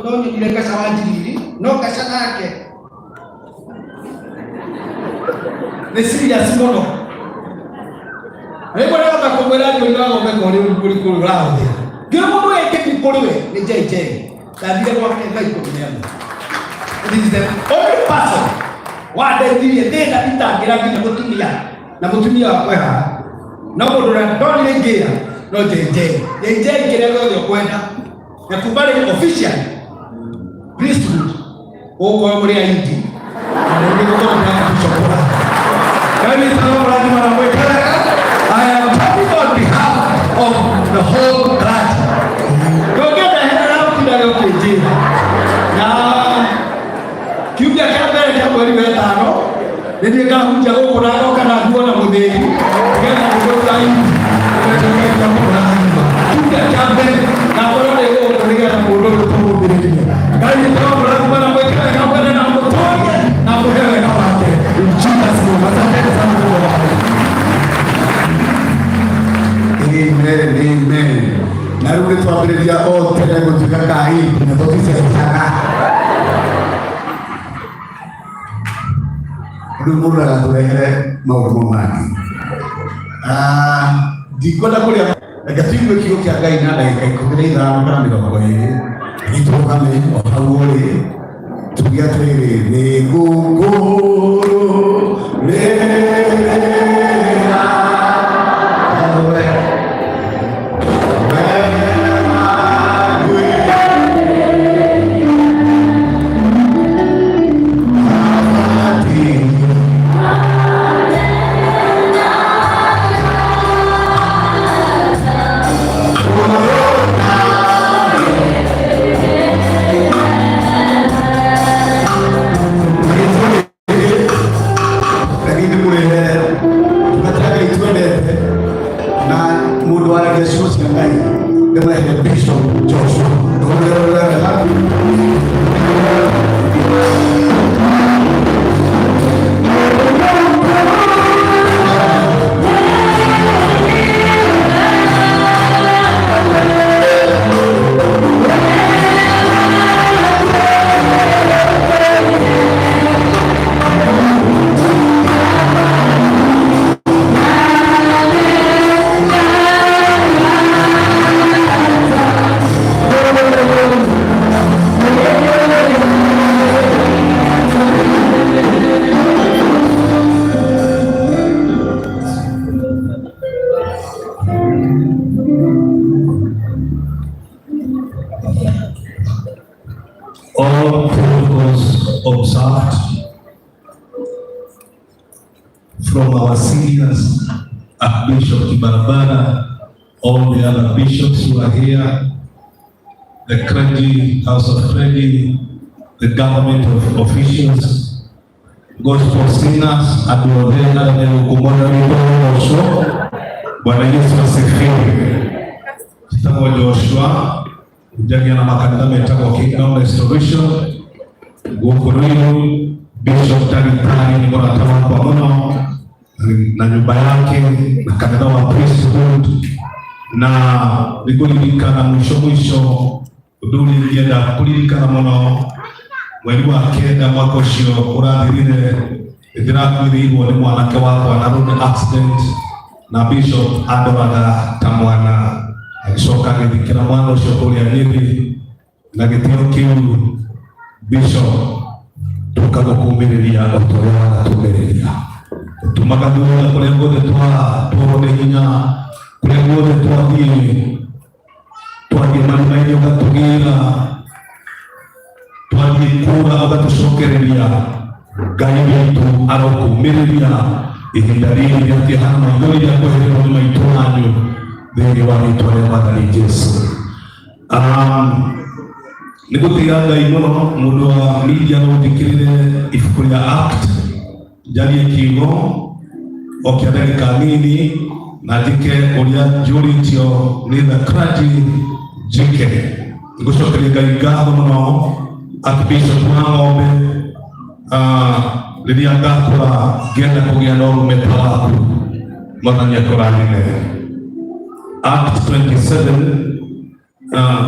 No nyonire Kaca wa Njiriri, no Kaca nake nĩ serious mũno. Rĩmwe ndahota kũmwĩra njũri wa ng'ombe ka ũrĩ ũrĩkũ ũrahũthĩra. Ngĩra mũndũ wekĩti kũrĩ we nĩ JJ. Ndathire gwake thaa 11. This is the only person wandeithirie thĩna itangĩra nginya mũtumia na mũtumia wakwa e haha. No mũndũ ũrĩa ndonire ingĩra no JJ. JJ kĩrĩa gĩothe ũkwenda. Na kuma rĩu officially priesthood gũkorwo mũrĩ aingĩ na rĩngĩ gũkorwo mũratucokora. Kanitha wa mũrathima na mwĩkaraga. I am talking on behalf of the whole clergy. Ndũngĩenda herera ũtindage ũkĩnjĩra. Na kiumia kĩa mbere kĩa mweri wa ĩtano nĩ niĩ ngahunjia gũkũ na ngoka na nguo na mũthĩgi nĩgetha nĩgũtaini kiumia kĩa mbere na ngorwo ndĩ gũkũ nĩgetha mũndũ ũyũ tũmũmbĩrĩrie. Ngai nĩtũramũrathima na mwĩkĩre wega mwene na mũtũrie na mũhe wega wake. In Jesus name. Asanteni sana Mungu awabariki. Amen, amen. Na rĩu nĩ twambĩrĩria o tene gũtuĩka kaindi na tũticenjaga. Rĩu mũndũ agatũrehere maũndũ mau mangĩ. Ah, ndikwenda kũrĩa, reke tũigue kiugo kĩa Ngai na ndagĩka 15 kana 20 gĩtũrũgame o hau ũrĩ tuge atĩrĩrĩ nĩ ngũkũrũ rĩrĩa Lakini mũrehe tũgatira Ngai twendete na mũndũ waragia ciugo cia Ngai ndĩmũrehere Bishop Joshua. Ndũmũrehere wega. All protocols observed from our seniors, Archbishop Kibarabara, all the other bishops who are here, the clergy, House of Clergy, the government of officials, gospel singers, andũ othe arĩa me gũkũ mwena witũ ũcio. Bwana Yesu asifiwe. Njĩtagwo Joshua, njagia na makanitha metagwo Kingdom Restoration gũkũ Ruiru. Bishop Ndagĩtarĩ nĩ mũrata wakwa mũno na nyũmba yake na kanitha wa priesthood na nĩ ngũririkana mũico mũico ũndũ ũrĩa ingĩenda kũririkana mũno mweri wa kenda mwaka ũcio ũrathirire ndĩrakuĩrĩirwo nĩ mwanake wakwa na road accident na bishop andoraga ta mwana agĩcoka agĩthikĩra mwana ũcio kũrĩa Nyĩrĩ na gĩtĩo kĩu bishop tũkagũkũmĩrĩria o ta ũrĩa wanatũmĩrĩria tũmaga thutha kũrĩa guothe tworwo nĩ hinya kũrĩa guothe twathiĩ marima-inĩ ũgatũgĩra twathiĩ kũra ũgatũcokereria. Ngai witũ arokũmĩrĩria ihinda rĩrĩ rĩa kĩeha na maithori rĩa kwehererwo nĩ maitũ wanyu thĩinĩ wa rĩtwa rĩa Mwathani Jesu. Nĩ gũtĩĩa Ngai mũno mũndũ wa media no ũthikĩrĩre ibuku rĩa Act njarie kiugo o kĩa ndagĩka nini na njĩke ũrĩa njũrĩtio nĩ the clergy njĩke. Ngũcokeria Ngai ngatho mũno Archbishop wa Ng'ombe, rĩrĩa ngakũra ngenda kũgĩa na ũrũme ta waku. Mwathani akũrathime. Act 27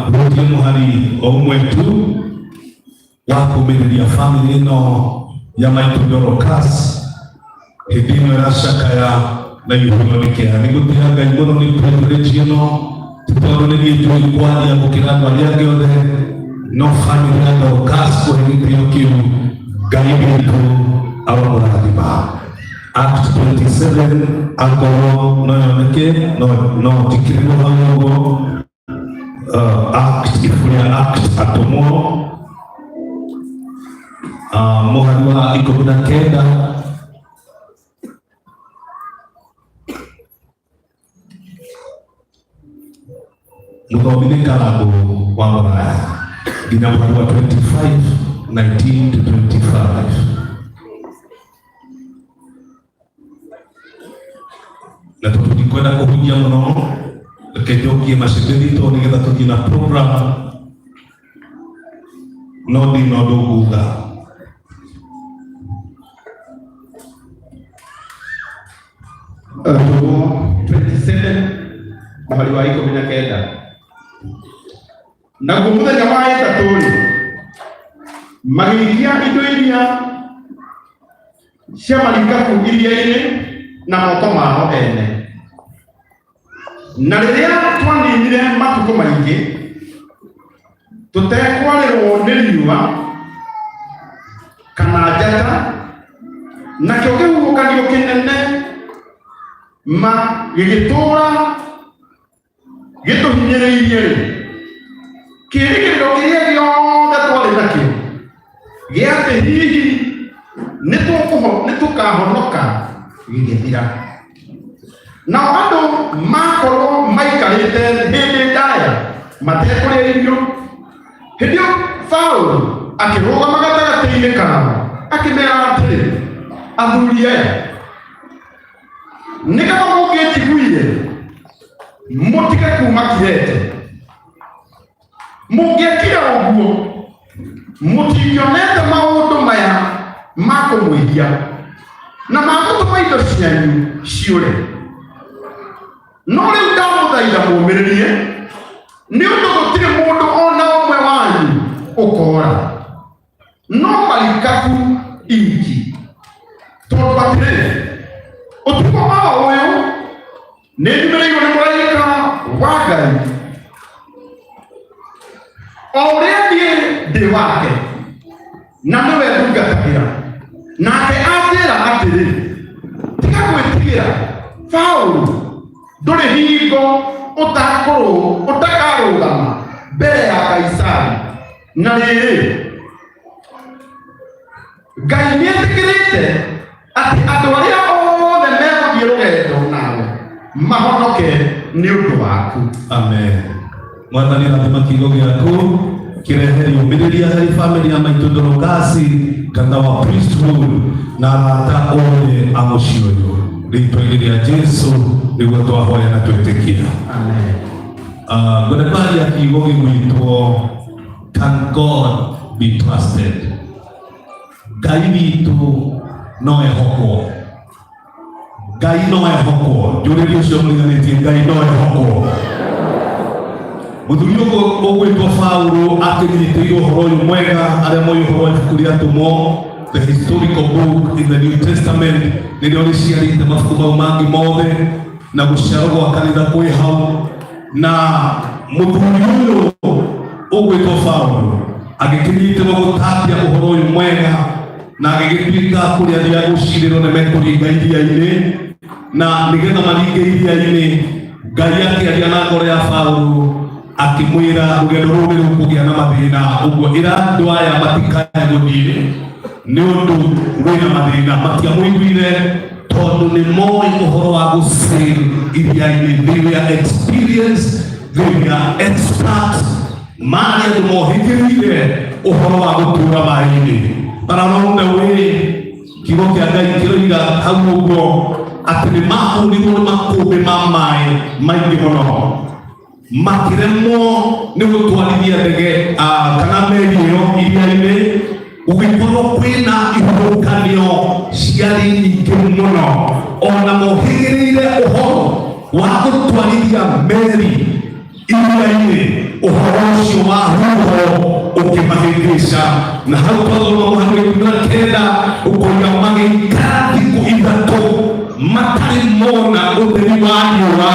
hutie mũhari o ũmwe tu. Wa kũmĩrĩria famĩlĩ ĩno ya maitũ Dorcas hĩndĩ ĩno ĩracakaya na ihũrwo nĩ kĩeha. Nĩ gũtĩa Ngai mũno nĩ privilege ĩno, ti tondũ nĩ niĩ njũĩ kwaria gũkĩra andũ arĩa angĩ othe, no famĩlĩ ya Dorcas kũhe gĩtĩo kĩu. Ngai witũ aromũrathima. Act 27 akorwo no yoneke, no no njĩkĩrĩrwo hau ũguo. Act, ibuku rĩa Act, Atũmwo, mũhari wa 19. Mũthomi nĩ Karangũ wa Mũraya nginya mũhari wa 25, 19 to 25. Na tũtikwenda kũhunjia mũno, reke njokie macembe witũ nĩgetha tũthiĩ na program, no ndina ũndũ nguga. Atũmwo 27 mũhari wa 19. Naguo mũthenya wa ĩtatũ-rĩ, magĩikia indo iria cia marikabu iria-inĩ na moko mao ene. Na rĩrĩa twaninire matukũ maingĩ tũtekwarĩrwo nĩ riũa kana njata, nakĩo kĩhuhũkanio kĩnene ma gĩgĩtũũra gĩtũhinyĩrĩirie-rĩ, kĩĩrĩgĩrĩro kĩrĩa gĩothe twarĩ nakĩo gĩa atĩ hihi nĩtũkahonoka gĩgĩthira. Nao andũ makorwo maikarĩte hĩndĩ ndaya matekũrĩa irio, hĩndĩ ĩyo Paũlũ akĩrũgama gatagatĩ-inĩ kao akĩmera atĩrĩ, athuri aya, nĩ kaba mũngĩnjiguire mũtige kuma Kirete. Mũngĩekire ũguo mũtingĩonete maũndũ maya ma kũmwĩhia na ma gũtũma indo cianyu ciũre. No rĩu ndamũthaitha mũũmĩrĩrie, nĩ ũndũ gũtirĩ mũndũ o na ũmwe wanyu ũkoora, no marikabu iki. Tondũ atĩrĩ, ũtukũ o ũyũ nĩ nyumĩrĩirwo nĩ mũraika wa Ngai o ũrĩa niĩ ndĩ wake na nĩwe ndungatagĩra, nake anjĩra atĩrĩ, tiga gwĩtigĩra, Paũlũ, ndũrĩ hingo ũtakarũgama mbere ya Kaisari. Na rĩrĩ, Ngai nĩetĩkĩrĩte atĩ andũ arĩa othe megũthiĩ rũgendo nawe mahonoke nĩ ũndũ waku. Amen. Mwathani, rathima kiugo gĩaku kĩrehe riũmĩrĩria harĩ famĩlĩ ya maitũ Dorokasi kana wa priesthood na arata othe a mũciĩ ũyũ, rĩtwa-inĩ rĩa Jesu nĩguo twahoya na twĩtĩkia. Amen. Ngwenda kwaria kiugo gĩgwĩtwo "Can God be trusted?" Ngai witũ no ehokwo. Ngai no ehokwo. Njũrĩrie ũcio mũriganĩtie, Ngai no ehokwo. Mũthuri ũguo ũgwĩtwo Paulo akĩnyitĩirwo ũhoro ũyũ mwega, arĩa moĩ ũhoro wa ibuku rĩa Atũmwo, the historical book in the New Testament, nĩrĩo rĩciarĩte mabuku mau mangĩ mothe na gũciarwo gwa kanitha kwĩ hau. Na mũthuri ũyũ ũgwĩtwo Paulo agĩkĩnyitĩrwo gũtambia ũhoro ũyũ mwega, na agĩgĩtuĩka kũrĩa athiaga gũcirĩrwo nĩ mekũringa iria-inĩ, na nĩgetha maringe iria-inĩ, Ngai akĩaria na ngoro ya Paulo akĩmwĩra rũgendo rũu nĩ rũkũgĩa na mathĩna, ũguo ĩra andũ aya matikae gũthiĩ nĩ ũndũ wĩna mathĩna. Matiamũiguire tondũ nĩ moĩ ũhoro wa gũsail iria-inĩ. They were experienced, they were expert, marĩ andũ mohĩgĩrĩire ũhoro wa gũtũra maĩ-inĩ. But along the way, kiugo kĩa Ngai kĩroiga hau ũguo atĩ nĩ mahũrirwo nĩ makũmbĩ ma maĩ maingĩ mũno, makĩremwo nĩ gũtwarithia ndege kana meri ĩyo iria-inĩ, gũgĩkorwo kwĩna ihuhũkanio ciarĩ nyingĩ mũno. Ona mohĩgĩrĩire ũhoro wa gũtwarithia meri iria-inĩ, ũhoro ũcio wa huho ũkĩmahĩngĩca. Na hau twathoma mũhari wa 19 ũkoiga magĩikara thikũ 3 matarĩ mona ũtheri wa riũa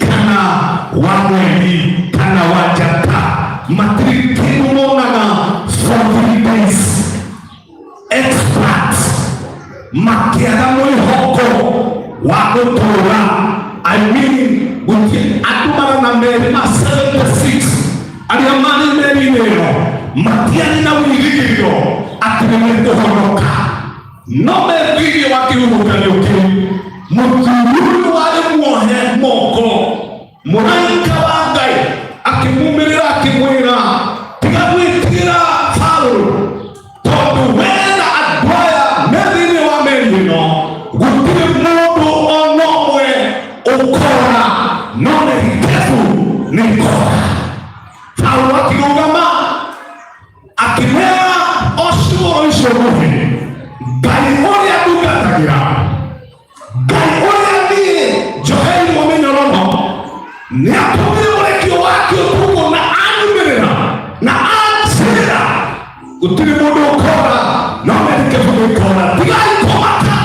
kana wa mweri kana wa njata, matirĩ kĩndũ monaga for 3 days. Experts makĩaga mwĩhoko wa gũtũũra. I mean, gũtirĩ andũ 276 arĩa marĩ meri-inĩ ĩyo matiarĩ na wĩrĩgĩrĩro atĩ nĩ mekũhonoka, no me thĩinĩ wa kĩhuhũkanio kĩu, mũthuri ũyũ warĩ muohe moko, mũraika wa Ngai akĩmumĩrĩra akĩmwĩra, "Tiga gwĩtigĩra, Paũlũ, tondũ we na andũ aya me thĩinĩ wa meri ĩno gũtirĩ mũndũ ona ũmwe ũkora, no merikebu nĩ ikora." Paũlũ akĩrũgama akĩmera o ciugo icio nguhĩ, "Ngai ũrĩa ndungatagĩra, Ngai ũrĩa niĩ njoheirwo mĩnyororo, nĩ atũmire mũrekio wake ũtukũ na anyumĩrĩra na anjĩra gũtirĩ mũndũ ũkora, no merikebu nĩ ikora. Tigai kũmaka."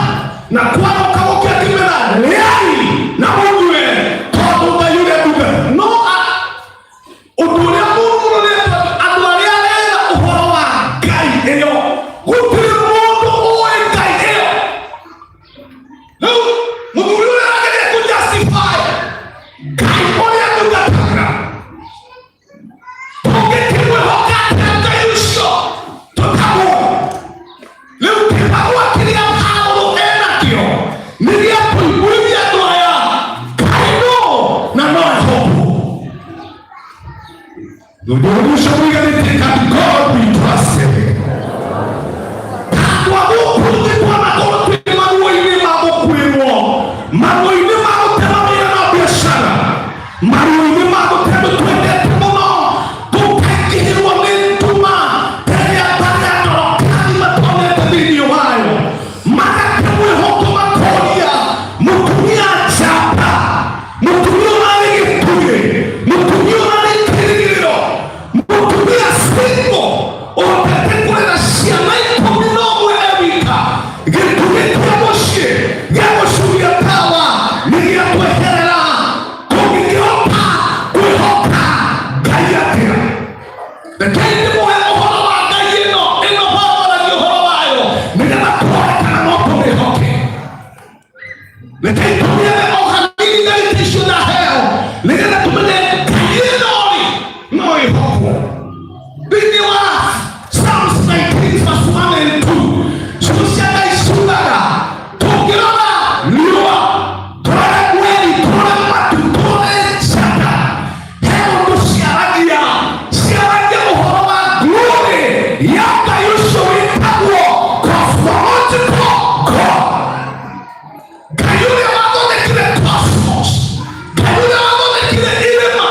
Na kwaroka gũkĩa akĩmera, "Rĩai na mũnyue, tondũ Ngai ũrĩa ndungata." No ũndũ ũrĩa mũũru mũno nĩ atĩ andũ arĩa arera ũhoro wa Ngai ĩyo, gũtirĩ mũndũ ũĩ Ngai ĩyo. Rĩu mũthuri ũrĩa arageria kũ justify Ngai ũrĩa ndungatagĩra, tũngĩkĩmwĩhoka atĩa Ngai ũcio tũtamũĩ? Rĩu kĩbarũa kĩrĩa Paũlũ enakĩo nĩ gĩa kũiguithia andũ aya Ngai no na no ehokwo. Ũndũ ũcio mũiganĩtie, can God be trusted? Andũ a gũkũ thĩ twanakorwo twĩ maruo-inĩ ma gũkuĩrwo, maruo-inĩ ma gũte mawĩra na biacara, maruo-inĩ ma gũte andũ twendete mũno, tũkaingĩhĩrwo nĩ nduma terĩa barĩa ndorokani matonete thĩinĩ wayo, magate mwĩhoko, makoria mũtumia njamba, mũtumia ũrarĩ gĩtugĩ, mũtumia ũrarĩ kĩrĩgĩrĩro, mũtumia single ũhotete kũrera ciana 11 e wika, gĩtugĩ kĩa mũciĩ gĩa gũcuria tawa nĩ gĩatweherera, tũngĩkĩhota kwĩhoka Ngai atĩa? Rekei ndĩmũhe ũhoro wa Ngai ĩno ĩno bawaragia ũhoro wayo nĩgetha tuone kana no tũmĩhoke. Rekei tũgĩe o hanini ndagĩka icio ndaheo nĩgetha tũmenye Ngai ĩno rĩ no ĩhokwo. Thĩinĩ wa Psalms 19 verse 1 and 2, ciugo cia Ngai ciugaga, tũngĩrora riũa, tũrore mweri, tũrore matu, tũrore njata, he ũndũ ciaragia. Ciaragia ũhoro wa glory ya Ngai ũcio wĩtagwo cosmological God, Ngai ũrĩa wathondekire cosmos, Ngai ũrĩa wathondekire irĩma,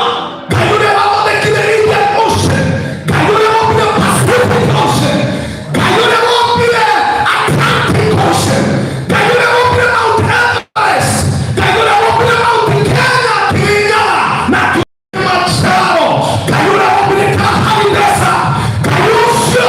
Ngai ũrĩa wathondekire Indian Ocean, Ngai ũrĩa wombire Pacific Ocean, Ngai ũrĩa wombire Atlantic Ocean, Ngai ũrĩa wombire Mount Everest, Ngai ũrĩa wombire Mount Kenya, Kirinyaga na Kilimanjaro, Ngai ũrĩa wombire Kalahari Desert, Ngai ũcio.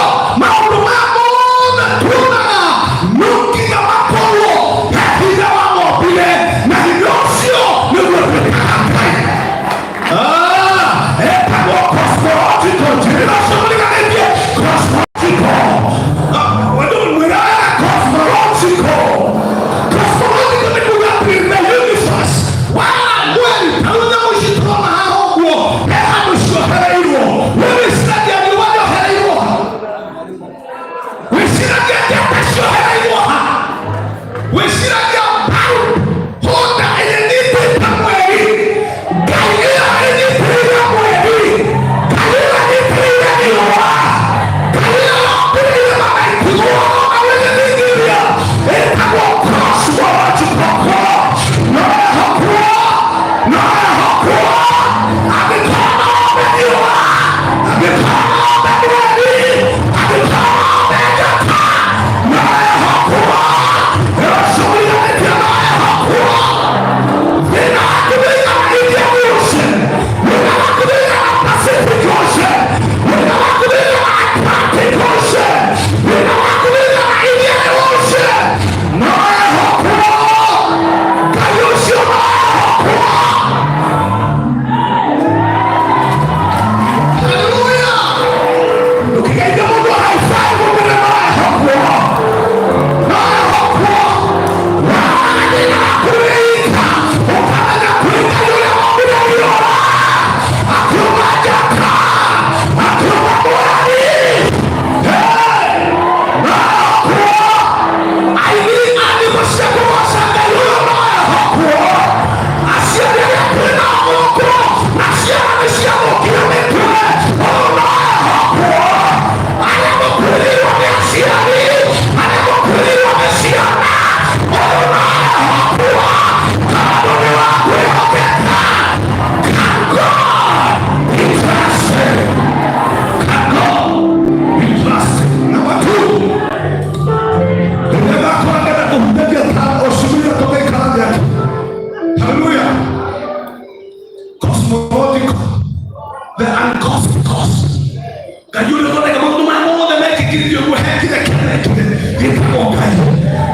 Ngai ũrĩa ũthondeka maũndũ marĩa mothe mekĩkire ũguo hekire kĩrekire gĩtagwo Ngai.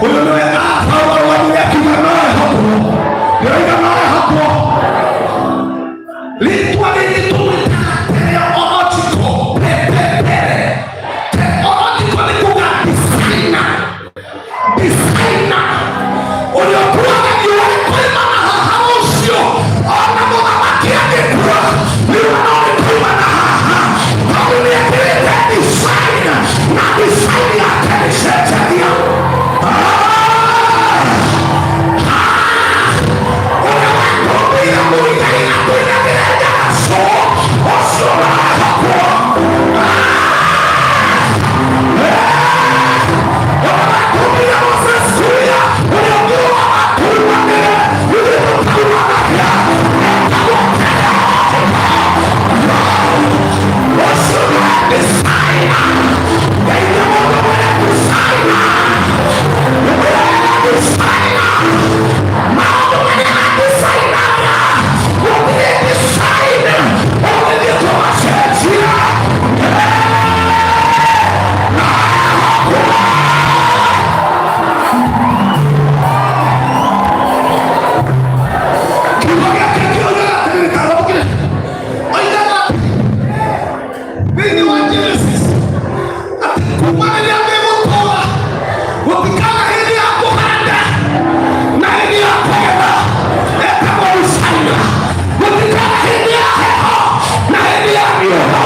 Ũyũ nĩwe Paũlũ akiuga no ehokwo, ndĩroiga no ehokwo. Rĩtwa rĩrĩ tũrĩtaga teleological, pepepere. Teleological nĩ kuga designer, designer ũrĩa ũkuaga riũa rĩkoima na haha rũciũ, ona mũthamaki angĩkua riũa no rĩkoima na haha, tondũ nĩekĩrĩte design na design yake nĩcenjagia. Ũrĩa watũmbĩire mũigai na tũinamĩre njagaco ũcio ũrahokwo. Ũrĩa watũmbĩire Moses kuria ũrĩa ũngĩrũgama tũrũgamĩre ithuĩ tũkarũgamagia etagwo ũcio nĩwe designer. Ngai nĩ mũndũ mwene designer, nĩ designer maũndũ marĩa adesignaga gũtirĩ design ũngĩthiĩ kũmacenjia. Kiugo gĩake kĩoigaga atĩrĩrĩ, ta rũmũkĩre. Oigaga thĩinĩ wa Genesis atĩ kuma rĩrĩa megũtũũra gũtikaga hĩndĩ ya kũhanda na hĩndĩ ya kũgetha, etagwo designer. Gũtikaga hĩndĩ ya heho na hĩndĩ ya riũa,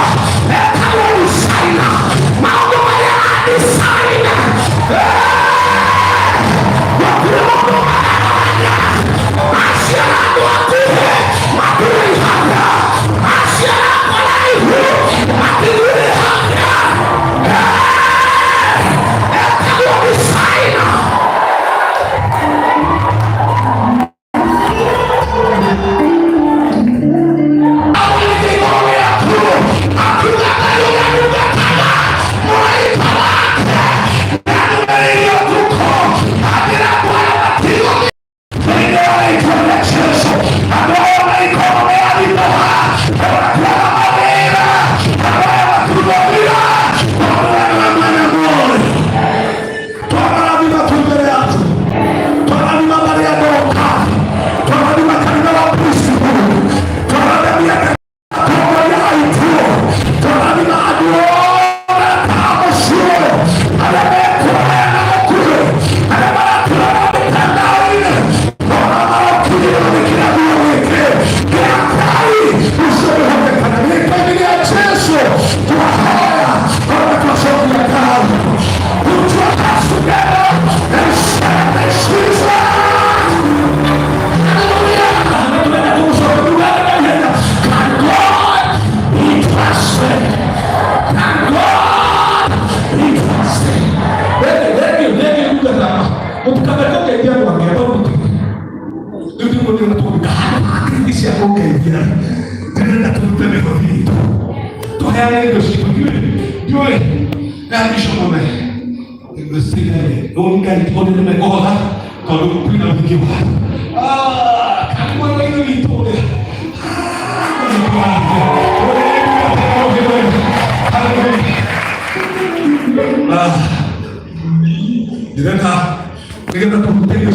etagwo designer. Maũndũ marĩa adesign gũtirĩ mũndũ ũmagarũragia. Aciara andũ akuhĩ matiraihaga, aciara andũ araihu matithiũrĩhaga, etagwo designer. Akiuga Ngai ũrĩa ndungataga, mũraika wake nĩandũmĩrĩire ũtukũ anjĩra andũ aya matigũthiĩ thĩinĩ wa rĩĩtwa rĩa Jesũ. Andũ aya na ikonomĩ yaritũha ona kwaga mawĩra, andũ aya matigũthira tondũ we nĩwe mwene muoyo. Twamarathima tu mbere yaku, twarathima marĩa ndoka, twarathima kanitha wa Principal, twarathimia atongoria aitũ, twarathima andũ othe ta mũciĩ arĩa mekũraya na gũkuhĩ, arĩa maratũrora mĩtandao-inĩ, ona marokinyĩrwo nĩ kĩrathimo gĩkĩ kĩa Ngai ũcio wĩhokekaga. Rĩtwa-inĩ rĩa Jesu twahoya ona twacokia ngatho. Put your hands together and celebrate Jesus. Hallelujah. Can God be trusted? Can God be trusted? Thank you, thank you, ndungata. Mũtikameke ũkeithia andũ angĩ, andũ mũtige. Rĩu tũgũthiĩ na tũgũthika handũ ha kĩrĩndĩ cia gũkeithia. Ndĩrenda tũrute mĩhothi itũ. Tũheane indo citũ. Ndiũĩ, ndiũĩ. Na bishop mũme. Ngai ũndũ nĩ mekũhota tondũ kwĩna ũingĩ wa andũ. Ah, kana mwana wa ithe witũ ũrĩa. Ndĩrenda nĩgetha tũrute indo.